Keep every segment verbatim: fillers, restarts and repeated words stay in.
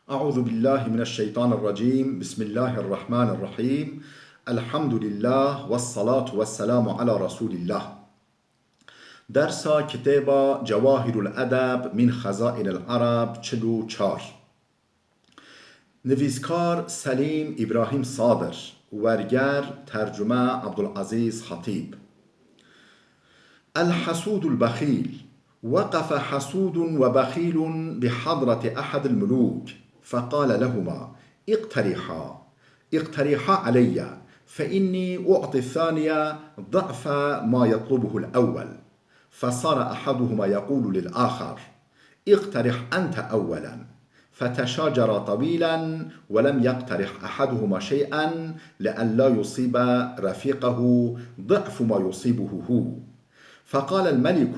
أعوذ بالله من الشيطان الرجيم. بسم الله الرحمن الرحيم. الحمد لله والصلاة والسلام على رسول الله. Dersa kitêba Cewahirul Edeb min Xezainil Ereb, çil û çar. Nivîskar Selîm Îbrahîm Sadir, werger tercume Abdulazîz Hatîb. الحسود البخيل. وقف حسود وبخيل بحضرة أحد الملوك، فقال لهما: اقترحا، اقترحا علي، فإني أعطي الثاني ضعف ما يطلبه الأول. فصار أحدهما يقول للآخر: اقترح أنت أولا. فتشاجرا طويلا ولم يقترح أحدهما شيئا لئلا يصيب رفيقه ضعف ما يصيبه هو. فقال الملك: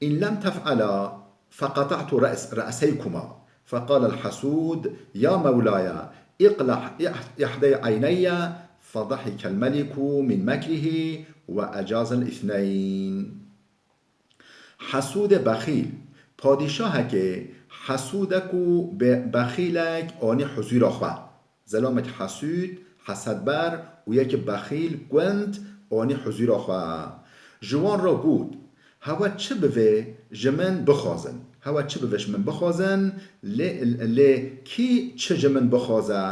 إن لم تفعلا فقطعت رأس، رأسيكما. فقال الحسود: يا مولاي، اقلع إح-، إحدى عيني. فضحك الملك من مكره وأجاز الاثنين. Hesûdê bexîl. Padîşahekê hesûdek û be-, bexîlek anî huzûra xwe. Zelamek hesûd, hesedber û yek bexîl gund anî huzûra xwe. Ji wan re got: Hewe çi bivê ji min bixwazin. Hewe çi bivê ji min bixwazin, lê, lê kî çi ji min bixwaze,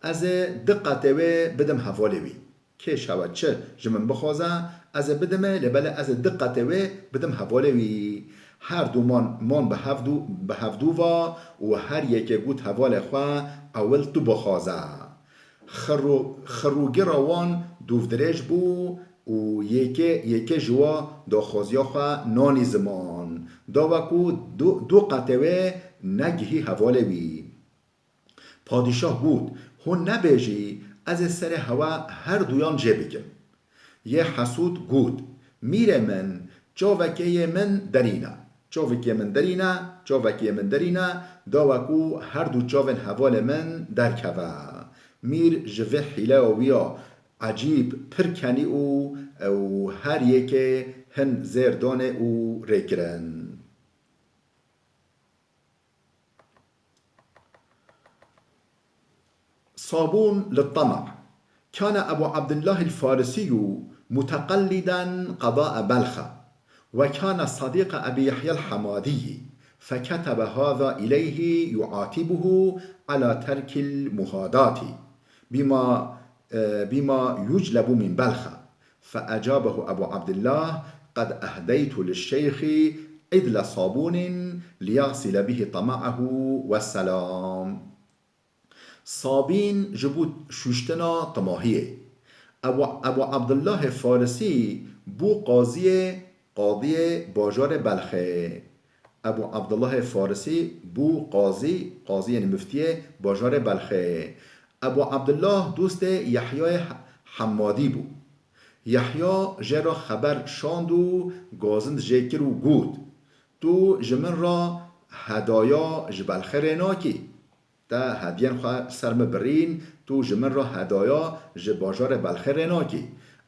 ez ê di qetê wê bidim hevalê wî. Kê şewe çi ji min bixwaze, ez ê bidime, lê belê ez ê di qetê wê bidim hevalê wî. Her du man, man bi hevdû, bi hevdû va û her yekê got hevalê xwe: Ewil tu bixwaze. Xirû-, xirûgira wan dûvdirêj bû û yekê, yekê ji wa daxwaziya xwe nanî ziman. Da we ku du, du qetê wê negihî hevalê wî. Padîşah got: Hûn nebêjî, ez ê serê hewe her duyan jê bikim. Yê hesûd got: Mîrê min, çavekê yê min derîne. Çavekê min derîne, çavekê min derîne, dawa ku her du çavên hevalê min derkeve. Mîr ji vê hîleya wî ya ecîb pir kenî û ew her yekê hin zêr danê û rê kirin. صابون للطمع. كان أبو عبد الله الفارسي متقلدا قضاء بلخ، وكان صديق أبي يحيى الحمادي، فكتب هذا إليه يعاتبه على ترك المهاداة بما، بما يجلب من بلخ، فأجابه أبو عبد الله: قد أهديت للشيخ عدل صابون ليغسل به طمعه والسلام. Sabîn ji bo şûştina timahiyê. Ebu, Ebu Abdullahê Farisî bû qaziyê, qadiyê bajarê Belxê. Ebu Abdullahê Farisî bû qazî, qaziyên miftiyê bajarê Belxê. Ebu Abdullah dostê Yehyayê He-, Hemmadî bû. Yehya jê re xeber şand û gazind jê kir û got: Tu ji min re hedaya ji Belxê rê nakî? Te hediyên xwe ser min birîn, tu ji min re hedaya ji bajarê Belxê rê nakî.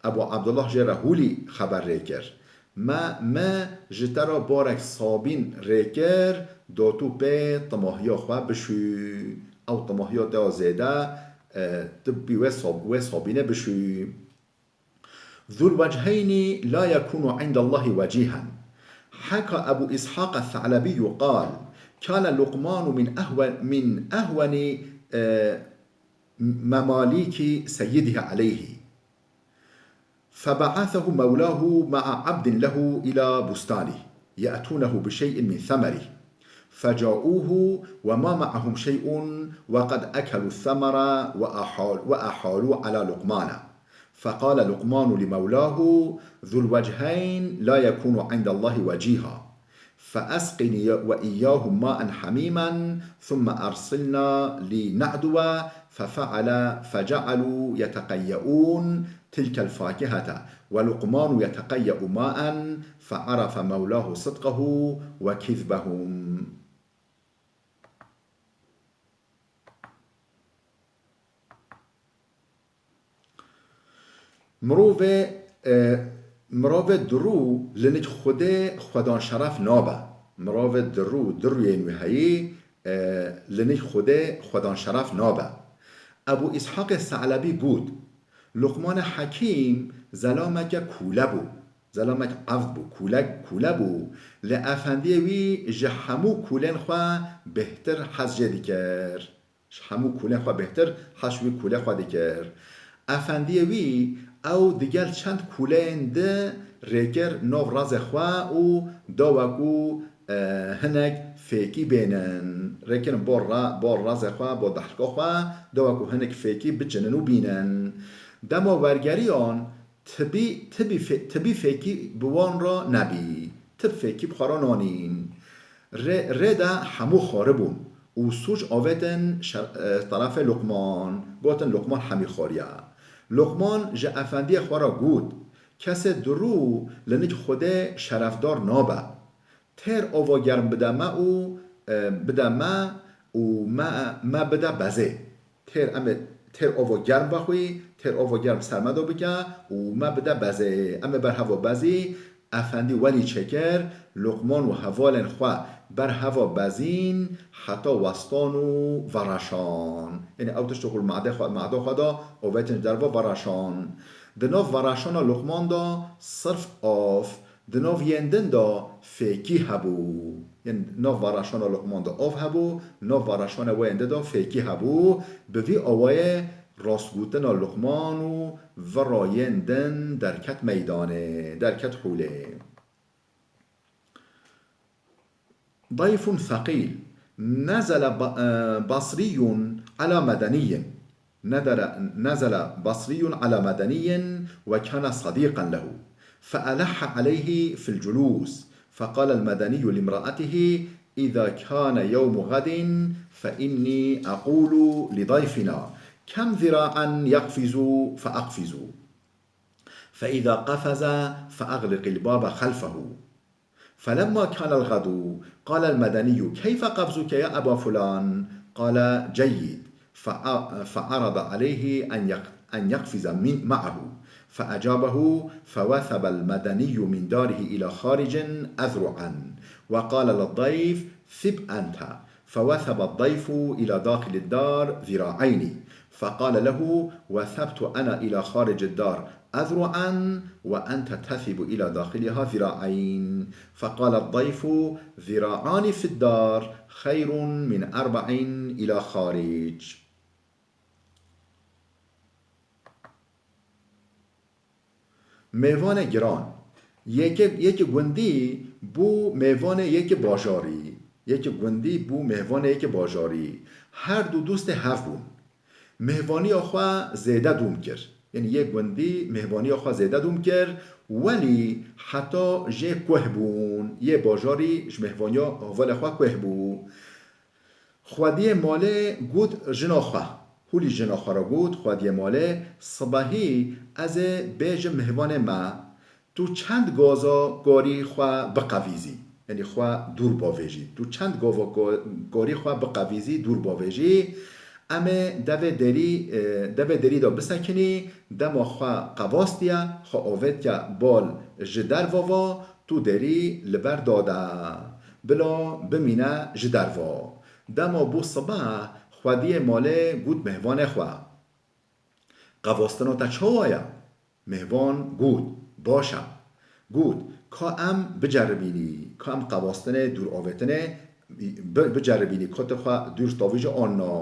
Ebu Abdullah jê re hûlî xeber rê kir: Me, me ji te re barek sabîn rê kir, da tu pê timahiya xwe bişû. Ew timahiya te ya zêde, e, tu bî wê sab-, wê sabînê bişû. ذو الوجهين لا يكون عند الله وجيها. حكى أبو إسحاق الثعلبي قال: كان لقمان من أهو-، من أهون، آه، مماليك سيده عليه، فبعثه مولاه مع عبد له إلى بستانه يأتونه بشيء من ثمره، فجاءوه وما معهم شيء وقد أكلوا الثمر وأحال-، وأحالوا على لقمان. فقال لقمان لمولاه: ذو الوجهين لا يكون عند الله وجيها، فأسقني وإياهم ماء حميما ثم أرسلنا لنعدو، ففعل، فجعلوا يتقيؤون تلك الفاكهة ولقمان يتقيأ ماء، فعرف مولاه صدقه وكذبهم. Mirovê, e, mirovê dirû li nik Xwedê xwedan şeref nabe. Mirovê dirû, dirûyên wî heyî, e, li nîk Xwedê xwedan şeref nabe. Ebû Îshaqê Se'lebî got, Luqmanê Hekîm zelameke kûle bû, zelamek evd bû, kûlek kûle bû, lê efendiyê wî ji hemû kûlên xwe bêhtir hez jê dikir. Ji hemû kûlên xwe bêhtir hez ji wî kûlê xwe dikir. Efendiyê wî ew digel çend kûleyên di rêkir nav razê xwe û da wekû, e, hinek fêkî bênin. Rêkirin bor ra-, bor razê xwe, bor dehlika xwe, da wekû hinek fêkî biçinin û bînin. Dema wergeriyan tibî, tibî fê-, tibî fêkî bi wan re nebî. Tib fêkî bi xwe re nanîn. Rê, rê de hemû xwaribûn û sûc avêtin şer-, e, terefê Luqman, gotin Luqman hemî xwariye. Luqman ji efendiyê xwe re got, Kesê dirû li nîk Xwedê şerefdar nabe. Têr ava germ bide me û, e, bide me û me, me bide bezê. Têr em ê, têr ava germ vexwî, têr ava germ ser me de bike û me bide bezê. Em ê ber heva bezî, efendî welî çêkir, Luqman û hevalên xwe ber heva bezîn heta westan û vereşan. Yanî ew tişt ku li made xwe, mada xwe de avêtin ji derve vereşan. Di nav vereşana Luqman de sirf av, di nav yên din de fêkî hebû. Yên nav vereşana Luqman de av hebû, nav vereşana wê yên din de fêkî hebû. Bi vî awayê rastgotina Luqman û virayên din derket meydanê, derket holê. ضيف ثقيل. نزل ب-، آه، بصري على مدني. ندر-، نزل بصري على مدني وكان صديقا له، فألح عليه في الجلوس، فقال المدني لامرأته: إذا كان يوم غد فإني أقول لضيفنا: كم ذراعا يقفز فأقفز، فإذا قفز فأغلق الباب خلفه. فلما كان الغد قال المدني: كيف قفزك يا أبا فلان؟ قال: جيد. فع-، فعرض عليه أن يق-، أن يقفز من-، معه، فأجابه، فوثب المدني من داره إلى خارج أذرعا، وقال للضيف: ثب أنت. فوثب الضيف إلى داخل الدار ذراعين، فقال له: وثبت أنا إلى خارج الدار أذرعا وأنت تثب إلى داخلها ذراعين. فقال الضيف: ذراعان في الدار خير من أربع إلى خارج. Mêvanê giran. Yekê, yekê gundî bû mêvanê yekê bajarî. Yekê gundî bû mêvanê yekê bajarî. Her du dostê hev bûn. Mêvaniya xwe zêde dûm kir. Yanî yê gundî mêvaniya xwe zêde dûm kir, welî heta jê kueh bûn. Yê bajarî ji mêvaniya hevalê xwe kueh bû. Xwediyê malê got jina xwe, hûlî jina xwe re got, xwediyê malê, sibehî ez ê bêjim mihvanê me, tu çend gaza karî xwe biqevîzî, yanî xwe dûr bavêjî, tu çend gava ka-, karî xwe biqevîzî, dûr bavêjî, em ê devê derî, e, devê derî de bisekinî, dema xwe qevastiye, xwe avêtiye bal ji derva va, tu derî li ber dade, bila bimîne ji derva. Dema bû sibeh, xwediyê malê got mêvanê xwe, qevastina te çawa ye? Mêvan got, baş e. Got, ka em biceribînî, ka em qevastinê dûravêtinê bi-, biceribînî, ka tu xwe dûr tavîjî an na.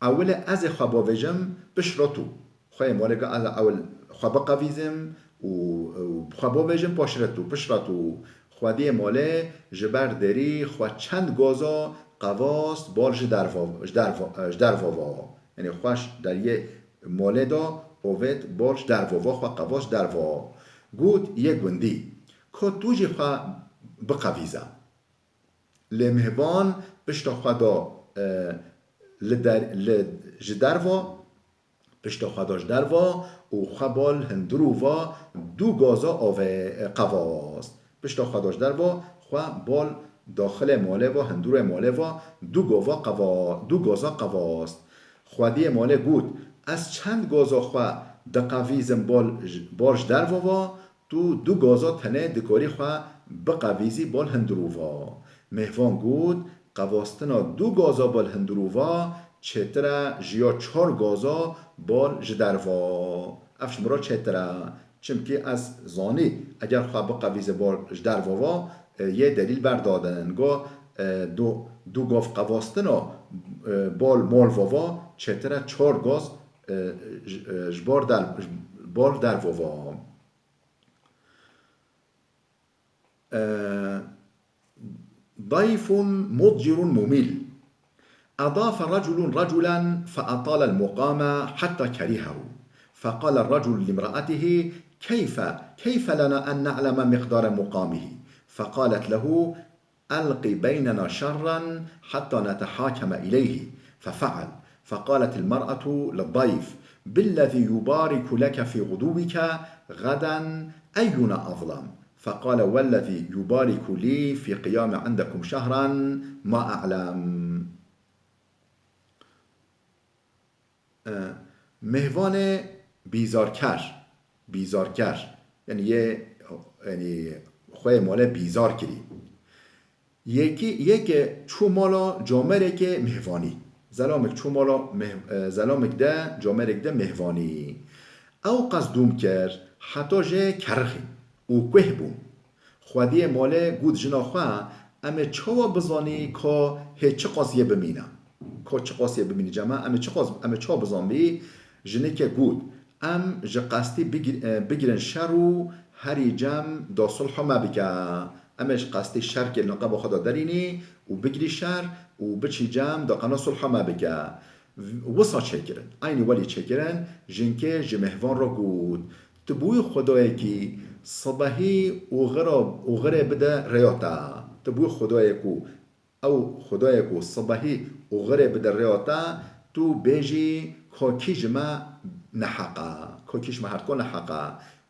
Ewilê ez ê xwe bavêjim, piştre tu. Xweyê malê got ez ewil xwe biqevîzim û, û xwe bavêjim, paştre tu, piştre tu. Xwediyê malê ji ber derî xwe çend gaza qevast bal ji derva, ji derva, ji derva va. Yanî xwe ji deriyê malê da, ovêt bal ji derva va, xwe qevast ji derva. Got yê gundî, ka tu jî xwe biqevîze. Lê mihvan pişta xwe da, e, li der-, li, ji derva, pişta xwe da ji derva û xwe bal hundirû va du gaza avê, e, qevast. Pişta xwe da ji derva, xwe bal daxilê malê va, hundirûyê malê va, du gava qeva-, du gaza qevast. Xwediyê malê got, ez çend gaza xwe diqevîzim bal j-, bal ji derva va, tu du gaza tenê dikarî xwe biqevîzî bal hundirû va. Mêvan got, qevastina du gaza bal hundirû va çêtir e ji ya çar gaza bal ji derva. Ev ji min re çêtir e. Çimkî ez zanî eger xwe biqevîze bal ji derva va, e, yê delîl berdadin. Go, e, du, du gav qevastina, e, bal mal va va çêtir e çar gaz, e, ji, e, ji bar der, ji bal derva va. آه، ضيف مضجر ممل. أضاف رجل رجلا فأطال المقام حتى كرهه. فقال الرجل لامرأته: كيف، كيف لنا أن نعلم مقدار مقامه؟ فقالت له: ألق بيننا شرا حتى نتحاكم إليه. ففعل. فقالت المرأة للضيف: بالذي يبارك لك في غدوك غدا أينا أظلم؟ فقال: والذي يبارك لي في قيام عندكم شهرا ما أعلم. E, mêvanê bîzarker, bîzarker, yanî yê, yanî xwê malê bîzar kirî. Yekî, yeke çû mala camerekê mêvanî. Zelamek çû mala meh-, e, zelamek de camerek de mêvanî. Ew qas dûm kir, heta jê kerixî û kuh bûn. Xwediyê malê got jina xwe, em ê çawa bizanî ka hê çiqas yê bimîne? Ka çiqas yê bimîne cema, em ê çiqas, em ê çawa bizanbî? Jinike got, em ji qestî bigir-, e, bigirin şer û herî cem da sulha me bike. Em ê ji qestî şer kirin qeba xwe da derînî û bigirî şer û biçî cem da qena sulha me bike. Wisa çêkirin. Eynî welî çêkirin, jinkê ji mêvan re got, tu bi wî xwedayekî sibehî oxira, oxirê bide rêya te. Tu bi wî xwedayê ku ew xwedayê ku sibehî oxirê bide rêya te, tu bêjî ka kî ji me neheq e, ka kî ji me herdko neheq e.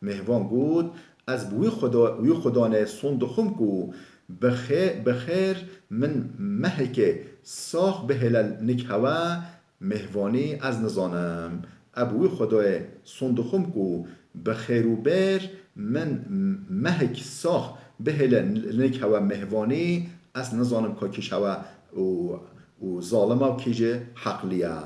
Mêvan got, ez bi wî xweda, wî xwedanê son dixwim ku bi xê-, bi xêr min mehekê sax bihêle nik hewe, mêvanî ez nizanim. Ez bi wî xwedayê son dixwim ku bi xêr û bêr min mehek sax bihêle nik hewe mêvanî, ez nizanim ka kî ji hewe û, û zalim e û kî jî heqlî ye.